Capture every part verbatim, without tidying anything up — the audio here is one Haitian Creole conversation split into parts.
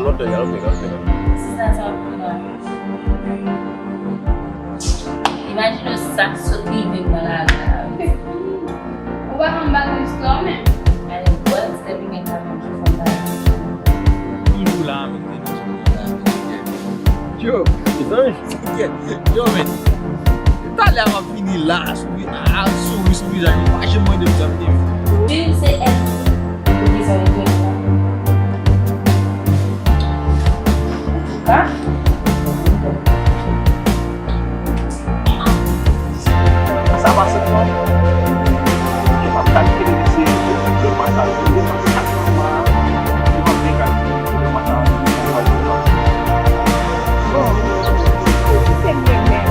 Sista sa w ap pran la. Imajine w sa k sot rive m nan lari a la, wi. Ou pa janm ba nou istwa w menm. Ale, bwè, depi gen ka pou ki fè m ba nou istwa. Toujou la, men, men, men, men, men, men. Yo, zanj. Yo, men. Talè a m ap vini la, souri, a, souri sou vizaj mwen, pa janm mande m sa m te fè. Wi, se èl. Ou bezwen retounen la. Antouka. Sa pase pou mwen. Yo p ap kalkile mesye yo, yo pa kalkile, yo pa kalkile, yo pa kalkile, yo pa kalkile. Bon, pou ki se m renmen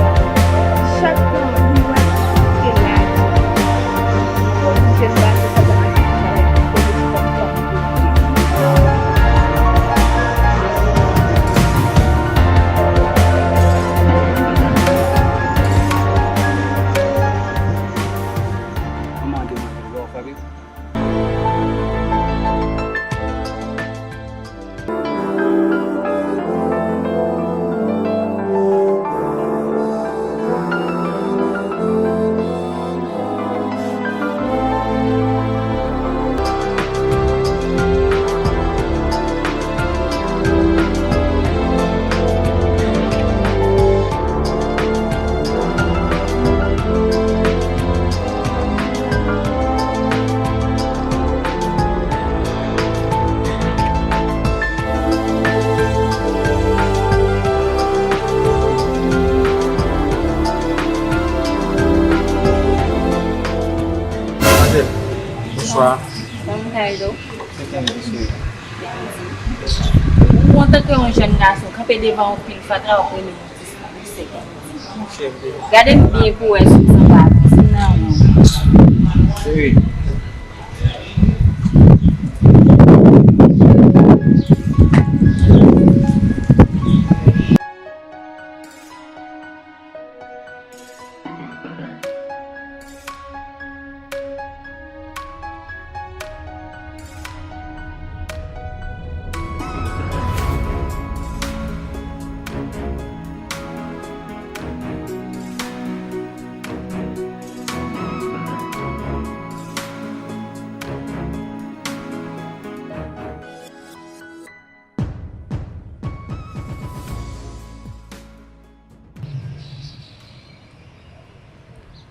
chak tan li wè se la di. Pou ki se m pase sa nan Bonswa. Kòman w ye? Ou antanke yon jèn gason, kanpe devan yon pil fatra, w ap rele m yon ti sèk. Gade m byen pou w wè si m sanble avans. M nan wont. Wi.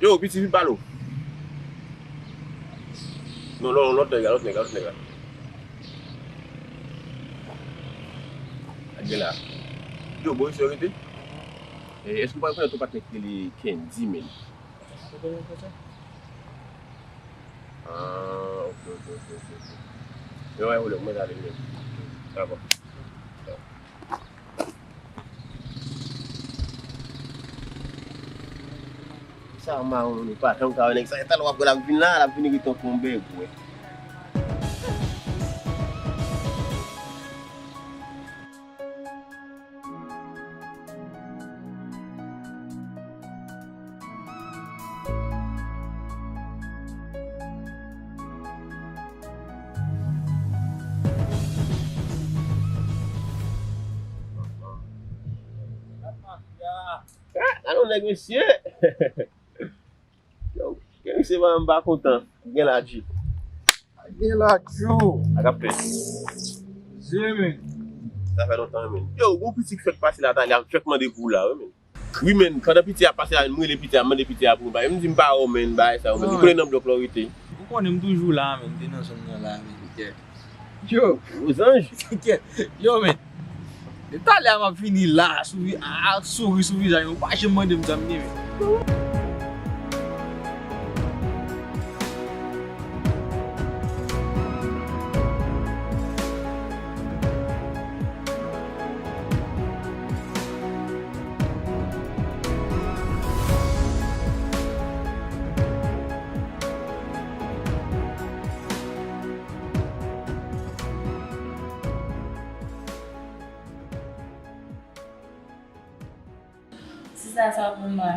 Yo, piti, vin pale w. Non, non, lòt nèg la, lòt nèg la, lòt nèg la. Ak gen la. Yo, Boris, yo rete? E, èske w pa rekonèt yon patnè ki rele Kendy, menn? Ou konnen konsa? Ah, ok, ok, ok, ok, ok. Yo, wè, wè, mwen ale, men. Dakò. Sa mawon, nou pa janm ka wè nèg sa. E talè w ap wè l ap vin la, l ap vin ret tankou yon bègwè. Ah, gade yon nèg, mesye. Yo, gen misye pa menm pa kontan. Gen la, G. Gen la, Joe. Sa k ap fèt? Zye, men. Sa fè lontan, men. Yo, gon piti k fèk pase la, talè a, m fèk mande pou ou la, wi, men. Wi, men, pandan piti a pase la, men, m rele piti a, m mande piti a pou m bay. M di m pa wè w, men, bagay sa yo, men. Ou konnen nan blòk la w rete. Ou konnen m toujou la, men, m te nan zòn nan la, men. Yo, zanj. Yo, men. Talè a m ap vini la, sou vi-, a, souri sou vizaj mwen. Ou pa janm mande m sa m gen, men. Sista sa w ap ban m la.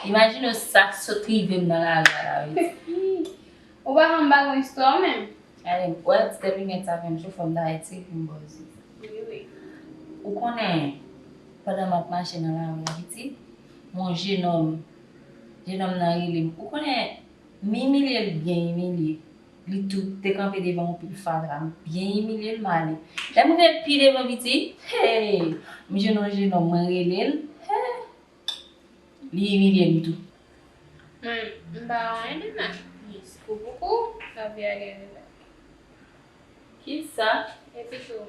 Imajine w sa k sot rive m nan lari a la, wi. Ou pa janm ba yon istwa w menm. Gade, wè ti tèt linèt sa fè m cho, fò m ta retire pou m ba w di. Wi, wi. Ou konnen, pandan m ap mache nan lari a, pitit, yon jenòm, jenòm nan rele m. Ou konnen, m imilye l byen imilye. Li tou te kanpe devan yon pil fatra, m byen imilye l, m ale. Lè m rive pi devan, pitit, hey! M jwenn yon jenòm, mwen rele l, hey! Li imilye m tou. Mwen, m pa wè anyen de mal. Yes. Pou koukou, lavi a gen revè. Kisa? Epi tou,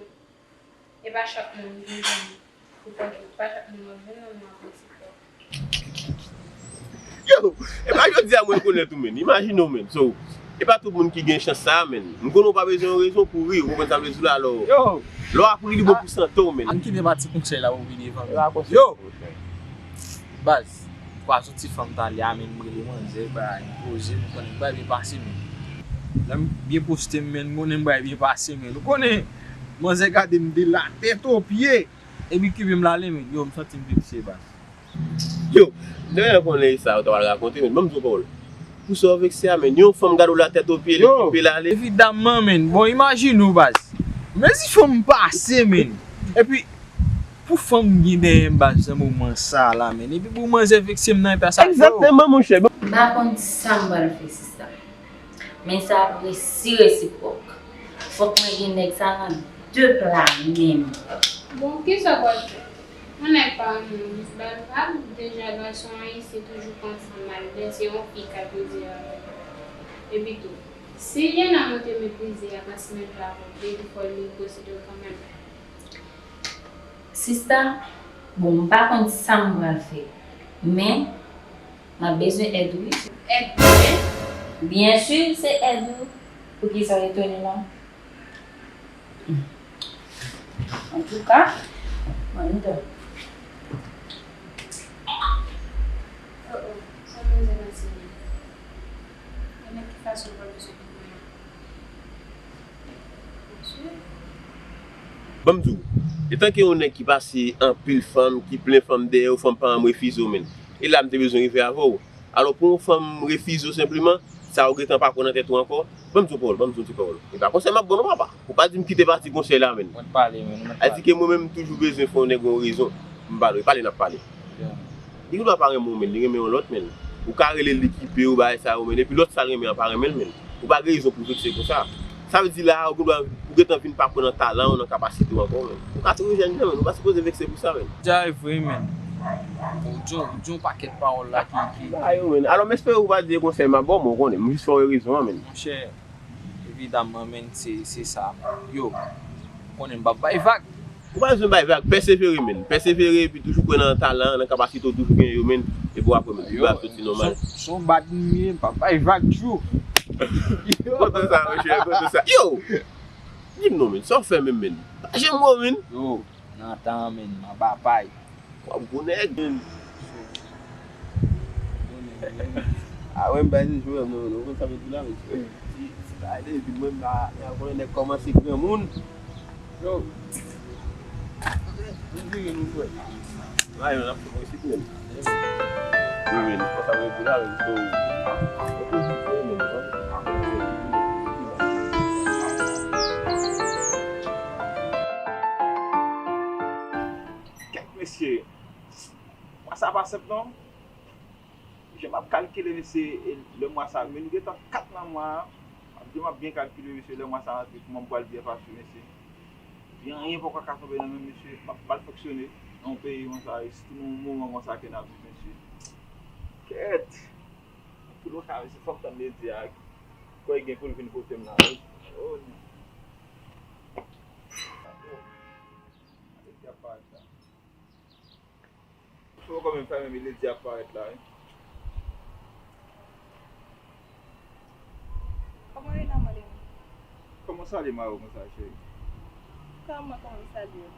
e pa chak moun ki jwenn pou kòk, e pa chak moun w ap jwenn nan mwa pou ti kòk. Yo, e pa jodi a mwen rekonèt ou, menn. Imajine w, menn. So, e pa tout moun ki gen chans sa a, menn. M konnen w pa bezwen yon rezon pou ri, ou konprann sa m vle di w la, alò. Yo. Lè w ap ri, li bon pou sante w, menn. Ann kite pati konsèy la pou vini devan. E pa konsèy. Yo! Baz, kwa sou ti fanm talè a, menn, m rele manzè, bay, m poze, m konnen bagay byen pase, menn. Lè m byen poste m, menn, m konnen bagay byen pase, menn. Ou konnen, manzè gade m de la tèt o pye, epi kipe m l ale, menn. Yo, m santi m vekse, baz. Yo, dèyè konnen sa, ou ta pral rakonte, menn. Ban m di w pawòl. Pou sa w vekse a, menn. Yon fanm gade w la tèt o pye, li kipe l ale. Evidamman, menn. Bon, imajine w, baz. Mezi fanm pase, menn. Epi, Pou fanm gen dèyè m baz nan moman sa a la, menn. Epi pou manzè vekse m nan epa sa fè w. Egzakteman, monchè. M pa konn sa m pral fè, sista. Men sa ap resi resipwòk. Fòk mwen gen nèg sa nan de pla menm. Bon, kisa w pral fè? Yon nèg pa renmen w jis ba l vag, deja gason ayisyen toujou panse mal lè se yon fi k ap ede avè l. Epi tou, si Liana montre meprize ak asmèt vag ou, baby fò l negosye tou kanmenm. Sista, bon, m pa konn sa m pral fè, men m ap bezwen èd ou wi. Èd mwen? Byen si, se èd ou. Poukisa w etone la? Antouka, mwen anndan. Oh, oh, sa manzè nan ti li. E nan ki fason w pral bezwen Ban m di w, etanke yon nèg ki pase anpil fanm, ki plen fanm dèyè w, fanm pa janm refize w, menn. E la m te bezwen rive avè w. Alò, pou yon fanm refize w senpleman, sa ou gentan pa kwè nan tèt ou ankò, ban m di w pawòl, ban m di w yon ti pawòl. E pa konsèy m ap ba w non, papa. Ou pa di m kite pati konsèy la, menn. Mwen t pale, menn, mwen t pale. Sa di ke mwen menm m toujou bezwen fè yon nèg yon rezon. M ba l, e pale n ap pale. Li gendwa pa renmen w, menn, li renmen yon lòt, menn. Ou ka rele l, li kipe w, bagay sa yo, menn. Epi lòt sa l renmen an pa renmen l, menn. Ou pa gen rezon pou vekse konsa. Sa vle di la a, ou gendwa, ou gentan vin pa kwè nan talan w, nan kapasite w ankò, menn. Ou ka toujou jèn jan, menn. Ou pa sipoze vekse pou sa, menn. Sa e vre, menn. Ou di yon, ou di yon pakèt pawòl la ki, ki... Sa yo, menn. Alò, m espere ou pa di e konsèy m ap ba w, men ou konnen. M jis fè w wè rezon an, menn. Monchè, evidamman, menn, se, se sa. Yo, konnen m p ap bay vag. Ou pa bezwen bay vag, pèsevere, menn. Pèsevere, epi toujou kwè nan talan, nan kapasite w toujou gen yo, menn. Epi w ap wè, menn, tout bagay ap soti nòmal. Son, son bad m ye, m p ap bay vag, tjou. Kote sa, monchè, kote sa. Yo! Di m non, menn, sa w fè menm, menn? Pa janm wè w, menn. Yo, nan tan, menn, m ap bay. W ap gwo nèg. A wè m bay se jwe non, non, konn sa m di la, mesye. Si, si pa ale, epi mwen, m pa, m pa konnen nèg kòmanse granmoun. Yo. M vire nou, frè. Mayo, n ap fè mwen isit menm. Wi, men, fò sa mwen di la, men, so, kèt, mesye. Mwa sa pa senp non. Jan m ap kalkile, mesye, e lè mwa sa, men nou gentan kat nan mwa a. M ap di, m ap byen kalkile, mesye, lè mwa sa rantre, kòman m pral byen pase, mesye. Epi anyen poko ka tonbe nan men m, mesye. M ap mal fonksyone nan yon peyi konsa, e sitou nan yon moman konsa ke n ap viv, mesye. Kèt! Tout lè sa, mesye, fò m tann Lady a. Kwè gen pou l vin kote m la, wi. Oh, non. Lady ap parèt la. Sou kòman m fè menm Lady ap parèt la, wi. Kòman Rena mande m? Kòman w salye mari w konsa, cheri? Kòman, kòman m salye w?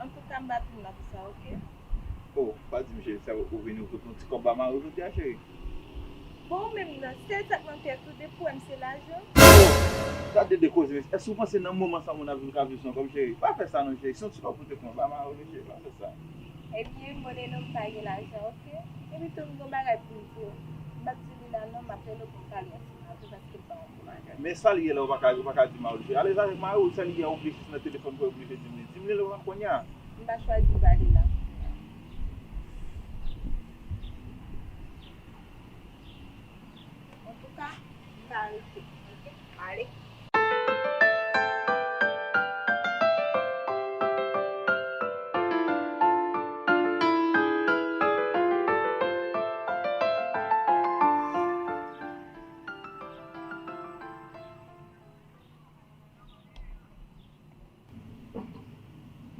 Antouka, m pa vin la pou sa, oke? Oh, pa di m, cheri, sa ou vini ou pote yon ti kòb ba mari w jodi a, cheri? Bon, ou menm nan, sèl sa k nan tèt ou, depi w wè m se lajan. Gade de koze, mesye. Èske ou panse nan moman sa moun ap viv ka viv san kòb, cheri? Pa fè sa non, cheri. Se yon ti kòb pou te pran ba mari w, cheri. Pa fè sa. Ebyen, mwen non, m pa gen lajan, oke? Epi tou, m gen yon bagay pou m di w. M ap di li A non, m ap rele w pou m pale ansanm avè w paske m pa yon bon madanm. Men sa l ye la, ou pa ka, ou pa ka di mari w. Alèz avèk mari w, sa l ye a, ou oblije jis nan telefòn, ou oblije di m li. Di m li lè w konn kounye a. M pa chwazi pale la. Antouka, m pa rete. Oke? Ale.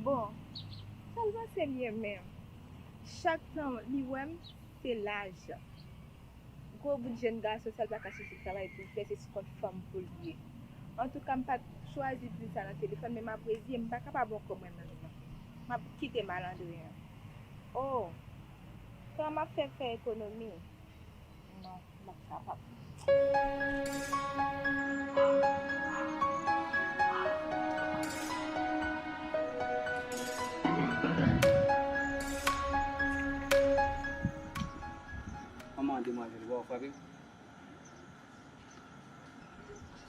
Bon, sa l panse l ye menm? Chak tan li wè m, se lajan. Gwo bout jèn gason sa, l pa ka chèche travay pou l fè, se sou kont fanm pou l ye. Antouka, m pa t chwazi di l sa nan telefòn, men m ap reziye m, m pa kapab ankò mwen menm non. M ap kite malandren an. Oh, kòman m ap fè fè ekonomi? Non, m p ap kapab. Kòman demwazèl, ou pa w frape m?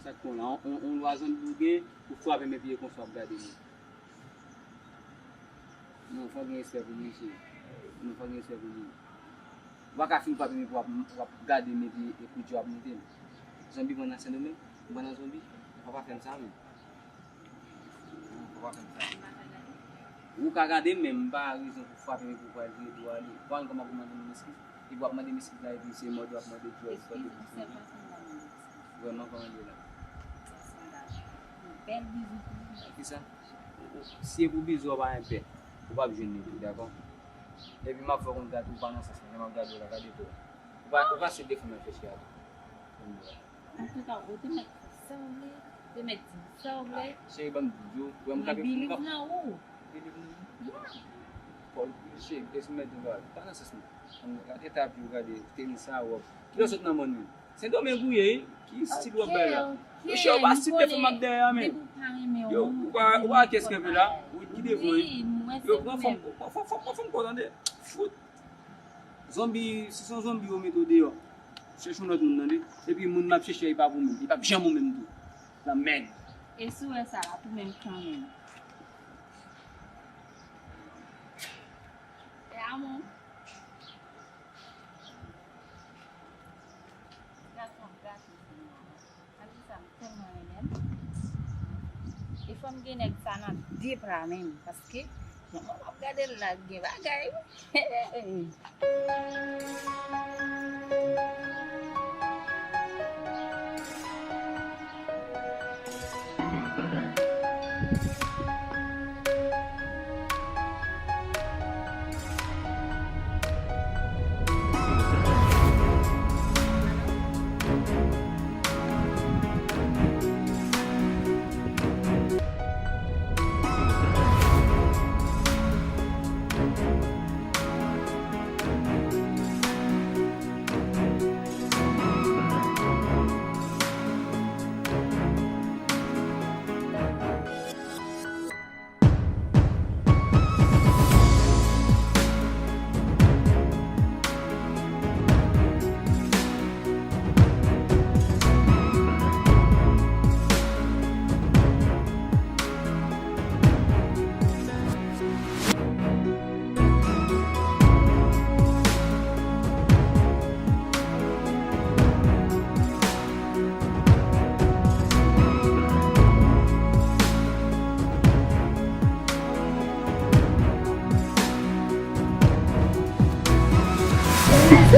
Sa k pran la, on, on, on lwa zanbi w gen, ou frape m epi e konsa w ap gade m. Non, fò w gen respè pou mwen, cheri. Non, fò w gen respè pou mwen. Ou pa ka fin frape m epi w ap, w ap gade m epi e kout je w ap monte m. Zanbi pran nan Sendomeng, ou pran nan zanbi. Fò pa fè m sa menm. Fò pa fè m sa. Ou ka gade m, men m pa rezon pou frape m epi w pral vire do w ale. Ou pa konn kòman pou mande m eskiz? Epi w ap mande m eskiz la, epi se mòde w ap mande djòl. Eskiz pou sèl paske m pa mande eskiz. Vrèman, kòman l ye la? Sa se yon gaj. Yon bèl bizou pou ou. Kisa? Si e pou bizou a pa enpè, ou p ap jwenn li tou, dakò? Epi m ap fè w konn gade ou pa nan sans lan, jan m ap gade w la, gade to a. Ou pa, ou pa se defann nan chèche a tou. Antouka, ou te mèt fè sa w vle, ou te mèt di m sa w vle. Cheri, ban m di w, ou wè m kanpe pou m kanpe. Mwen believe nan ou. Believe nan ou? Yeah. Fò l, cheri, èske m mèt di w bagay? Pa nan sans mwen. Gade eta pye w, gade tenis sa, wòb. Kilè w sot nan mòn menm? Sendomeng ou ye, wi. Ki estil w ap bay la? Yo chè ou pa estil te fè m ak dèyè a, men. Yo, ou pa, ou pa kès kanpe la? Ou ki devan, wi. Yo pran fanm, pran fanm, pran fanm kò, tande. Fout. Zonbi, si se yon zonbi yo mete w deyò, chèche yon lòt moun, tande. Epi moun m ap chèche a, li pa pou mwen. Li p ap janm ou menm tou. Lanmèd. E si w wè sa, l ap ou menm kanmenm. E amou. Gason gate, Senyè. Ann di sa, m tèlman renmen l. E fò m gen nèg sa nan de bra menm, paske jan mwen ap gade l la, gen bagay, wi.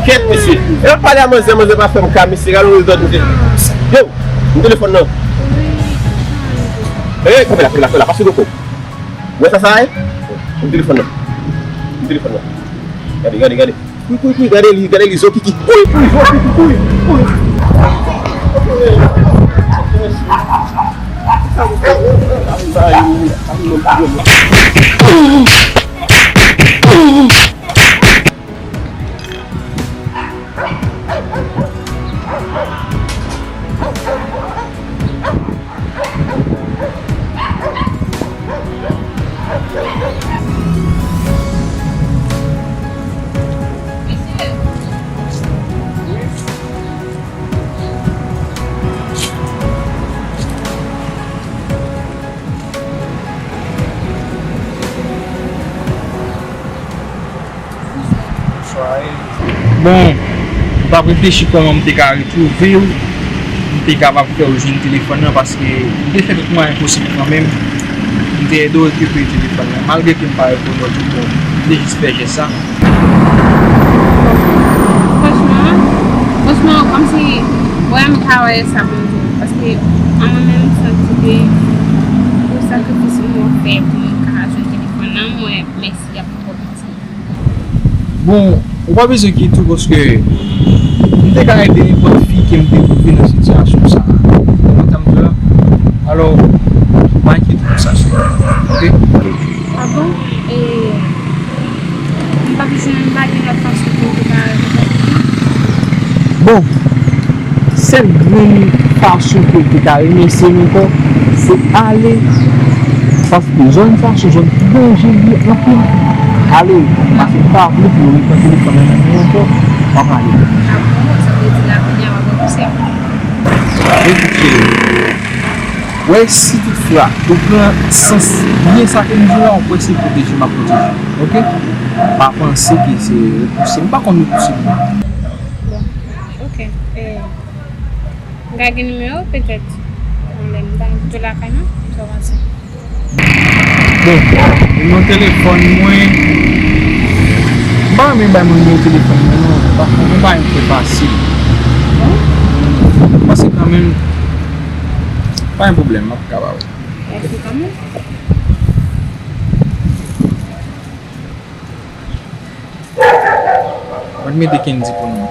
Kèt, mesye. E w ap pale a manzè, manzè pa fè m ka, mesye. Gade yon rezòt, mesye. Yo, m telefòn nan. Ey, kanpe la, kanpe la, kanpe la, pase koko. Ou wè sa, sa a ye? M telefòn nan. M telefòn nan. Gade, gade, gade. Kouri, kouri, kouri, gade li, gade li, zo kiki. Kouri, kouri, zo kiki, kouri, kouri. Bon, m t ap reflechi kòman m te ka retwouve w, m te kapab fè w jwenn telefòn nan, paske m te fè tout mwayen posib kanmenm. M te ede w rekipere telefòn nan, malgre ke m pa reponn w tou, bon, m te jis fè jès sa. Franchman, franchman, kòmsi, wè, m ka wè sa pou m di w, paske an mwen menm, m santi ke pou sakrifis ou fè pou m ka jwenn telefòn nan, mwen, mèsi a pwòp piti. Bon, ou pa bezwen enkyete w paske m te ka ede nenpòt fi ke m te twouve nan sitiyasyon sa a. Ou konprann sa m di w la? Alò, pa enkyete w pou sa, cheri. Oke? A bon? E, m p ap jwenn, m pa gen lòt fason pou m te ka rekontakte w? Bon, sèl grenn fason ke w te ka remèsye m ankò, se ale. Paske zòn sa se zòn ki danje li ye anpil. Ale, paske m pa vle pou yo repran telefòn nan men mwen ankò, m ap ale. A bon, sa vle di la kounye a w ap repouse m? Ekoute, wè, si toutfwa ou pran sans byen sa ke m di w la, w kwè se pwoteje m ap pwoteje w, oke? Pa panse ke se repouse m, m pa konn repouse moun. Bon, oke. E, m ka gen nimewo w petèt yon lè m ta vin kite w lakay mwen, sa w panse? Bon, nimewo telefòn mwen, m pa renmen bay moun nimewo telefòn mwen non, paske mwen pa renmen fè fasil. Bon. Paske kanmenm, pa gen pwoblèm, m ap ka ba w. Mèsi kanmenm. Mwen mete Kendy pou nou.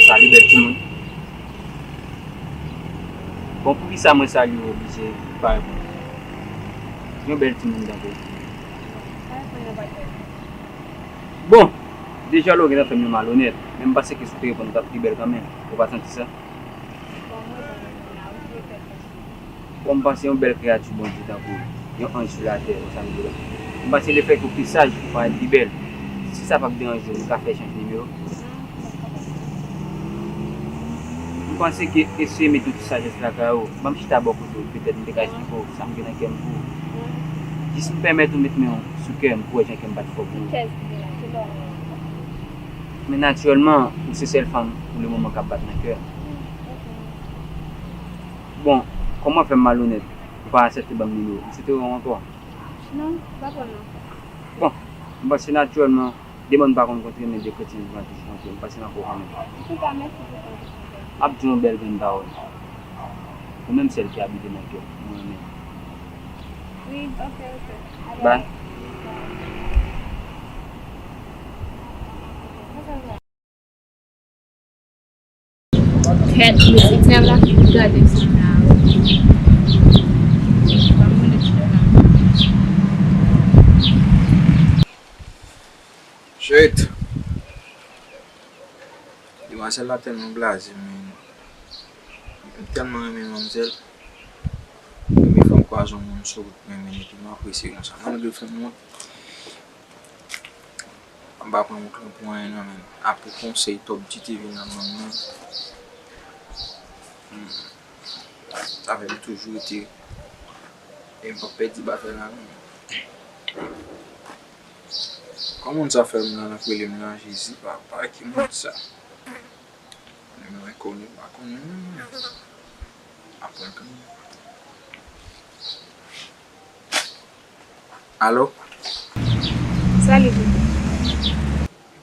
Salut bèl timoun. Bon, poukisa mwen salye w oblije pa reponn? Yon bèl timoun tankou w. Bon, deja lè w gentan fè m yon malonèt, men m panse ke si w te reponn, w t ap pi bèl kanmenm. Ou pa santi sa? Bon, m panse yon bèl kreyati Bondye tankou w, yon anj sou latè, konsa m di w la. M panse lefètke w pi saj, ou parèt pi bèl. Si sa p ap deranje w, nou ka fè echanj nimewo? M panse ke eseye mete tout sajès la kay ou. Ban m chita bò kote w, petèt m te ka esplike w sa m gen nan kè m pou ou. Jis m pèmèt ou met men w sou kè m pou w wè jan kè m bat fò pou ou. Men natirèlman, ou se sèl fanm pou le moman k ap bat nan kè m. Bon, kòman fè m malonèt? Ou pa aksepte ban m nimewo. M swete wè w ankò. Non, m pa pran non. Bon, m panse natirèlman, de mòn pa konn kontre, men de kretyen vivan toujou kontre. M panse n ap wè w kanmenm. Antouka, mèsi pou konvensyon. M ap di w yon bèl grenn pawòl. Ou menm sèl ki abite nan kè m, mwen renmen w. Wi, ok, ok. Bye. Kèt, mesye, trèv la fin gate sa la. Ban m mete ti dòla. Shit. Demwazèl la tèlman blaze, men. M tèlman renmen manmzèl. Premye fwa m kwaze yon moun sou wout mwen, men epi m apresye konsa. Malgre fè m wont, m pa pran wont lan pou anyen non, men. Apre konsèy Top G te vin ap ban m nan, hmm, sa fè m toujou rete, e m p ap pèdi batay la non, men. Kòman moun sa fè m la, l ap rele m la, Jezi, papa, ki moun sa? Nimewo enkoni, m pa konnen non, men. Apre kanmenm. Alo? Salut, Doudou.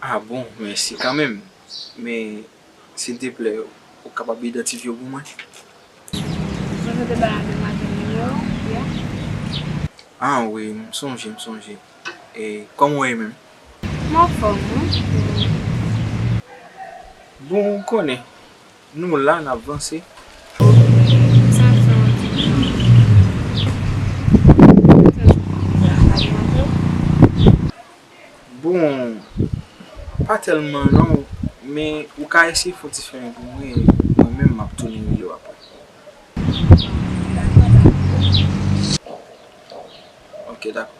Ah bon, mèsi kanmenm. Men, silteplè, ou kapab idantifye w pou mwen? Mwen te bay demwazèl nimewo w, ya. Ah wi, m sonje, m sonje. E kòman w ye menm? M anfòm, wi. Bon, ou konnen, nou la, n ap vanse. Sa fè yon ti jan. Bon, pa tèlman non, men ou ka eseye fè yon ti fè pou mwen, mwen menm m ap tounen rele w apre. Ok, dakò.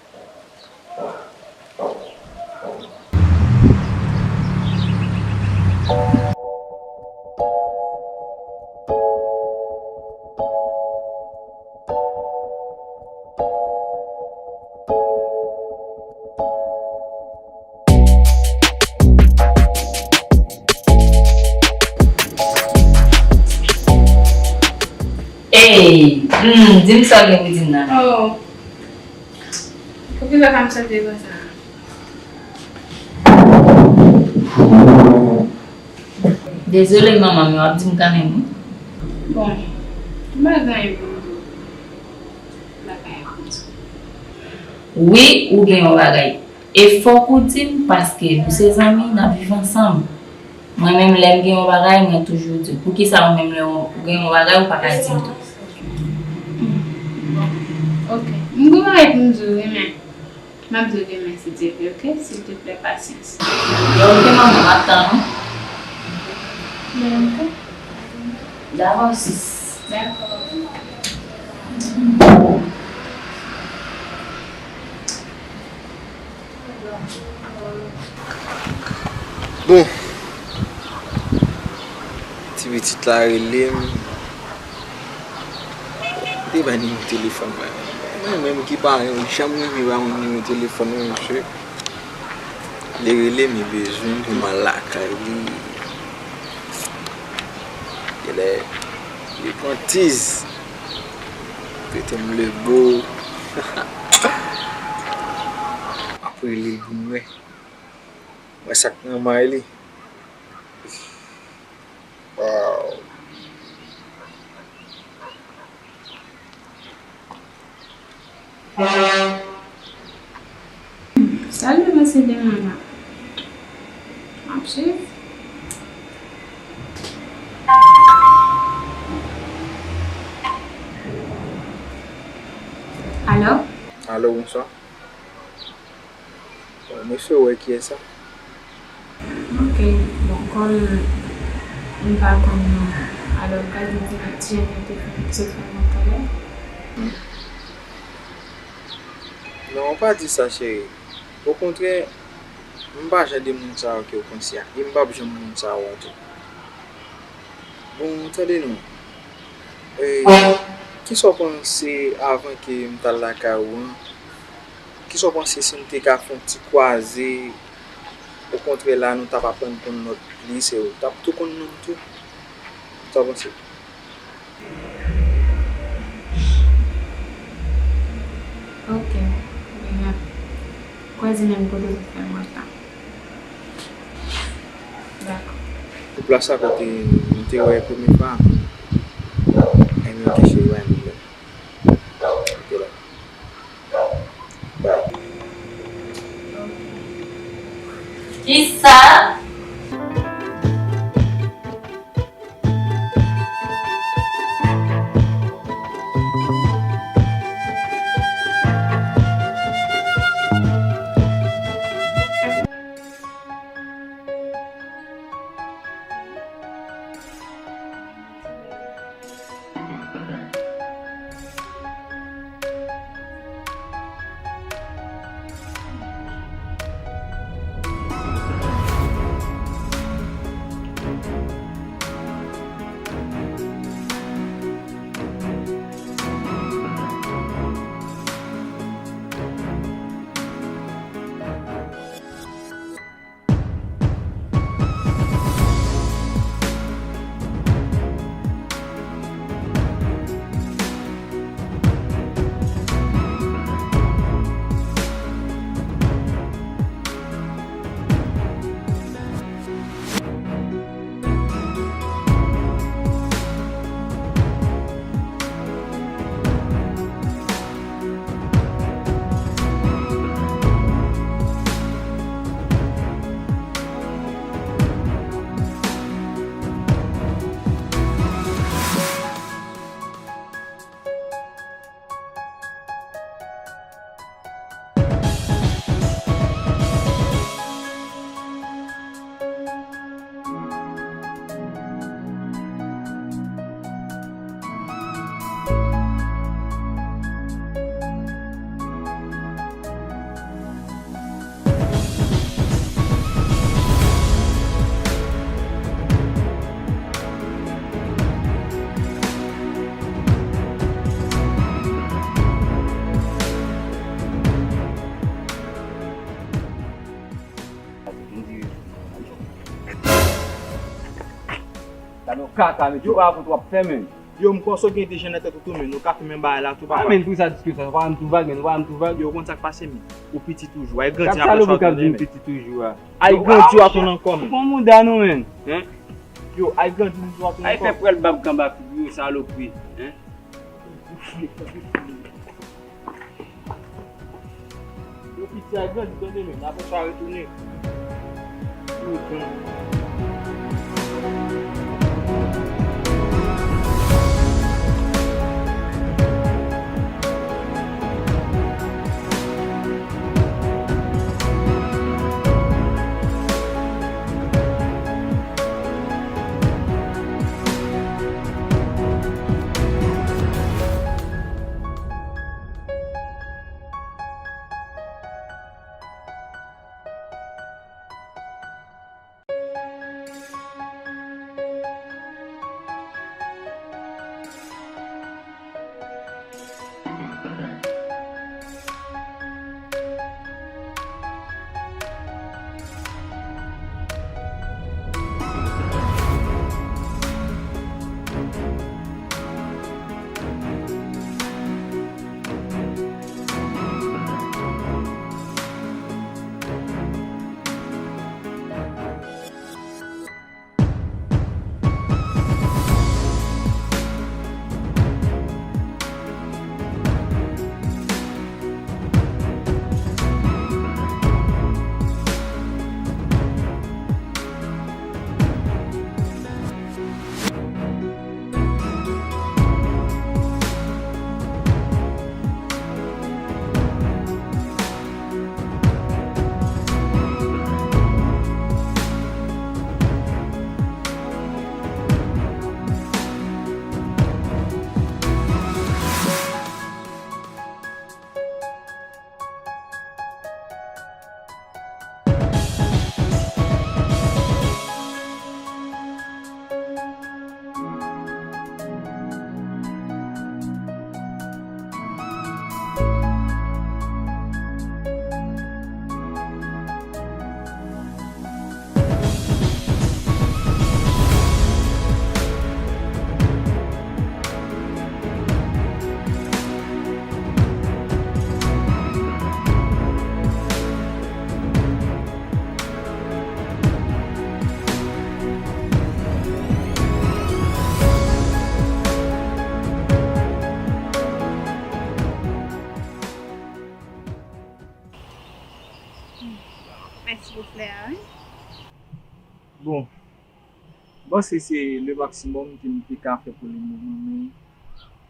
Ey, hmm, di m sa w gen pou di m nan. Oh. Poukisa w fè m santi konsa? Dezole, manman, men w ap di m kanmenm, wi. Bon, m pa gen anyen pou m di w. M pa gen anyen pou m di w. Wi, ou gen yon bagay. E fòk ou di m, paske nou se zanmi, n ap viv ansanm. Mwen menm, lè m gen yon bagay, mwen toujou di w. Poukisa ou menm, lè w gen yon bagay, ou pa ka di m tou? Ok. M gen yon bagay pou m di w, wi, men m ap di w demen, si Dye vle, ok? Silteplè, pasyans. Yo, ok, manman, m ap tann ou. Men, ok. Dakò, sis. Dakò. Bon, ti pitit la rele m. Li te bay nimewo telefòn mwen. Mwen menm ki paran, m janm renmen bay moun nimewo telefòn mwen, mesye. Li rele m, li bezwen m pou m al lakay li. Genlè li pran tiz. Trete m lebo. M ap rele l pou m wè. Mwen sa k nan may li. Wow. Salut, mesye Demana. M ap swiv. Alo? Alo, bonswa. Bon, mwen fè wè kiyès sa. Ok, bon, kòm m pa konn non, alò m ka di ti jan yo te fè m sot fè m talè. Non, pa di sa, cheri. Okontrè, m pa jan de moun sa yo ke w panse a. E m p ap janm moun sa yo tou. Bon, tande non. E, kisa w panse avan ke m t al lakay ou an? Kisa w panse si n te ka fè yon ti kwaze? Okontrè, la, nou t ap aprann konn lòt plis e ou t ap tou konn non m tou. Sa w panse? Ok. N ap kwaze menm kote w te fè m wè sa. Dakò. Pou plas sa kote nou Te wè premye fwa, e mwen te cheri wè mwen. Te la. Bye. Kisa? Gade yon kaka, men, yo pa konn w ap fè, men. Yo, m kwè w gen de jan nan tèt ou tou, men. Ou ka fè men bagay la tou, papa. Men, pou sa diskisyon, ou pa m tou vag, men, ou pa m tou vag. Yo, ou konn sa k pase, men. Ou piti toujou. Ay grandi, apre sa w ap grandi, men. Piti toujou, a. Ay grandi, w ap grandi ankò, men. Pran mouda nou, men. Hein? Yo, ay grandi, nou ap fè prèl bab kanba figi w, salopri. Hein? Yo, piti a grandi, tande, men. Apre sa, retounen. Mèsi pou flè a, wi. Bon, m panse se le maksimòm ke m te ka fè pou li moman, men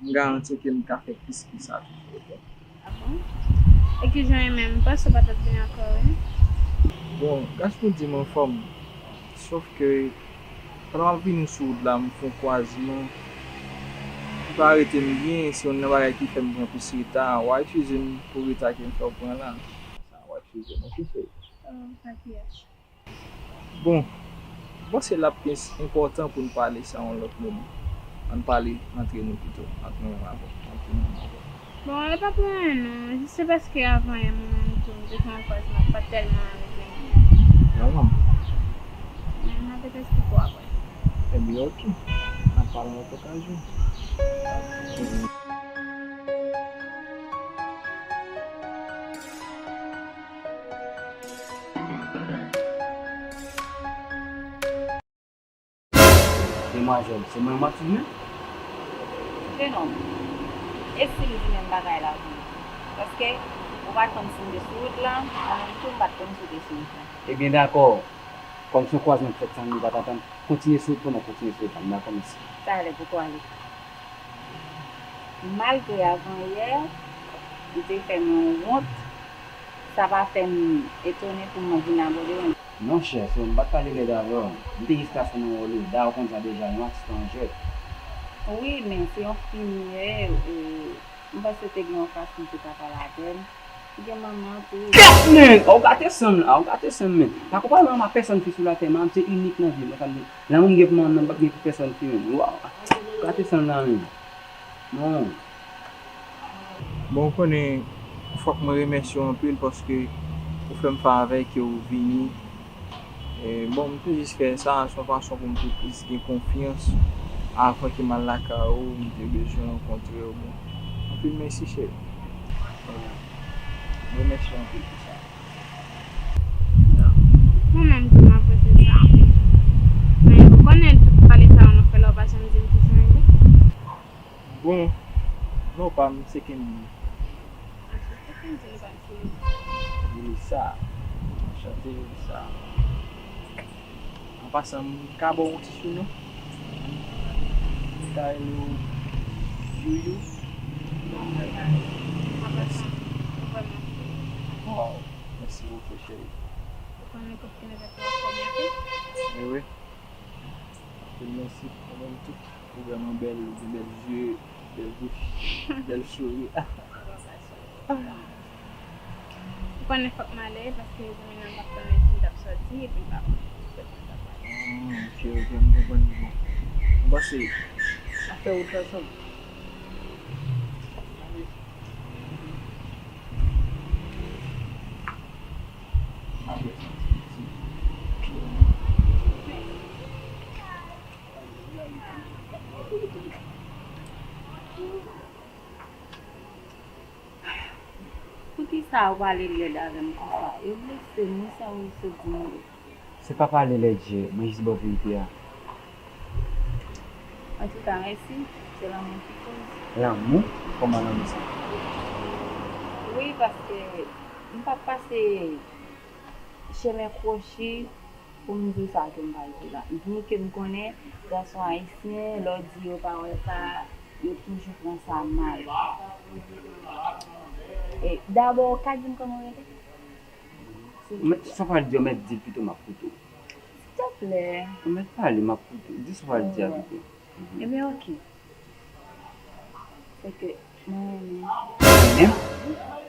m garanti w ke m ka fè plis ke sa toujou, oke? A bon? E kijan e menm? M panse w pa t ap vini ankò, wi. Bon, gason di m anfòm. Sòf ke, pandan m ap vini sou wout la, m fè yon kwazman ki pa rete m byen, se youn nan bagay ki fè m pran plis reta. W a eskize m pou reta ke m fè w pran la. Sa, w a eskize m, oke, cheri? Oh, pa kiyès. Bon, m panse l ap pi enpòtan pou n pale sa yon lòt moman. Ann pale antre nou pito, ant mwen menm avè w, ant mwen menm avè w. Bon, e pa pou anyen non, jis se paske avan yè mwen menm tou, m te fè yon kwazman, m pa t tèlman anvi vini. Vrèman? Men m ap esplike w apre. Ebyen, oke. N ap pale yon lòt okazyon. Demwazèl, se mwen m ap filme? Jenòm, e si li di menm bagay la pou ou? Paske ou pa t konn si m te sou wout lan, mwen menm tou m pa t konn si w te sou wout lan. Ebyen, dakò. Kòm se yon kwazman k fèt san nou pa t antann, kontinye sou wout pou nou kontinye sou wout la. M dakò, mèsi. Talè pou w ale. Malgre avan yè, ou te fè mwen wont, sa pa fè m etone pou mwen vin abòde w. Non, chè, se m pa t pale lèd avè w. M te jis plase nan wòl ou. Dayè, ou konn sa deja, yon atis pa yon jwèt. Wi, men se yon fi m ye, e, m panse te gen yon fason pou w ta pale avè m. Ou gen manman tou. Kèt, men! Ou gate san m la, ou gate san m, men. Pa konpare m a pèsonn fi sou latè, manman m se inik nan vi m, sa m di. Lanmou m gen pou manman m nan, m p ap gen pou pèsonn fi menm. Waw! Gate san m la, men. Non. Bon, ou konnen, fòk mwen remèsye w anpil paske ou fè m fè avèk ke ou vini. E, bon, m te jis fè sa, se yon fason pou m te plis gen konfyans. Avan ke m al lakay ou, m te bezwen rankontre w. Bon, anpil mèsi, cheri. Remèsye w anpil pou sa. Mwen menm tou, m apresye sa. Men, ou konnen tout pale sa yo nou fè la, ou pa janm di m kijan w rele. Bon, non pa m, se Kendy. Eske se Kendy nou pa m sou li? Melissa. Anchante, Melissa. An pasan, m ka ba w yon ti sinon? M ka rele w Youyou. An pasan, ou vrèman cheri. Waw, mèsi bokou, cheri. Ou konnen kot ki nan tèt ou a fò byen pi? Wi, wi. Anpil mèsi, ou menm tou. Ou vrèman bèl, ou gen bèl zye, bèl bouch, bèl souri. Ou konnen fòk m ale, paske zanmi nan m ap tann mwen si m t ap sòti, epi m pa konn kote m t ap ale. Ah, ok, ok, m konprann. Bon, m panse, n ap fè wout la ansanm. Apre sa, ti, ti. Poukisa ou pale lèd avè m konsa? E blese m wi sa ou sot di m wi. Se pa pale lèd, chè, mwen jis ba w verite a. Antouka, mèsi. Se lanmou ki koz. Lanmou? Kòman lanmou sa? Wi, paske m p ap pase chemen kwochi pou m di w sa ke m pral di w la. Byen ke m konnen gason ayisyen, lè w di yo pawòl sa, yo toujou pran sa mal. E dabò, ou ka di m kòman w rele? Men, sa w pral di a, mèt di l pito, m ap koute w. Silteplè. Ou mèt pale, m ap koute w. Di sa w pral di a pito. Ebyen, oke. Se ke mwen renmen w. Renmen m?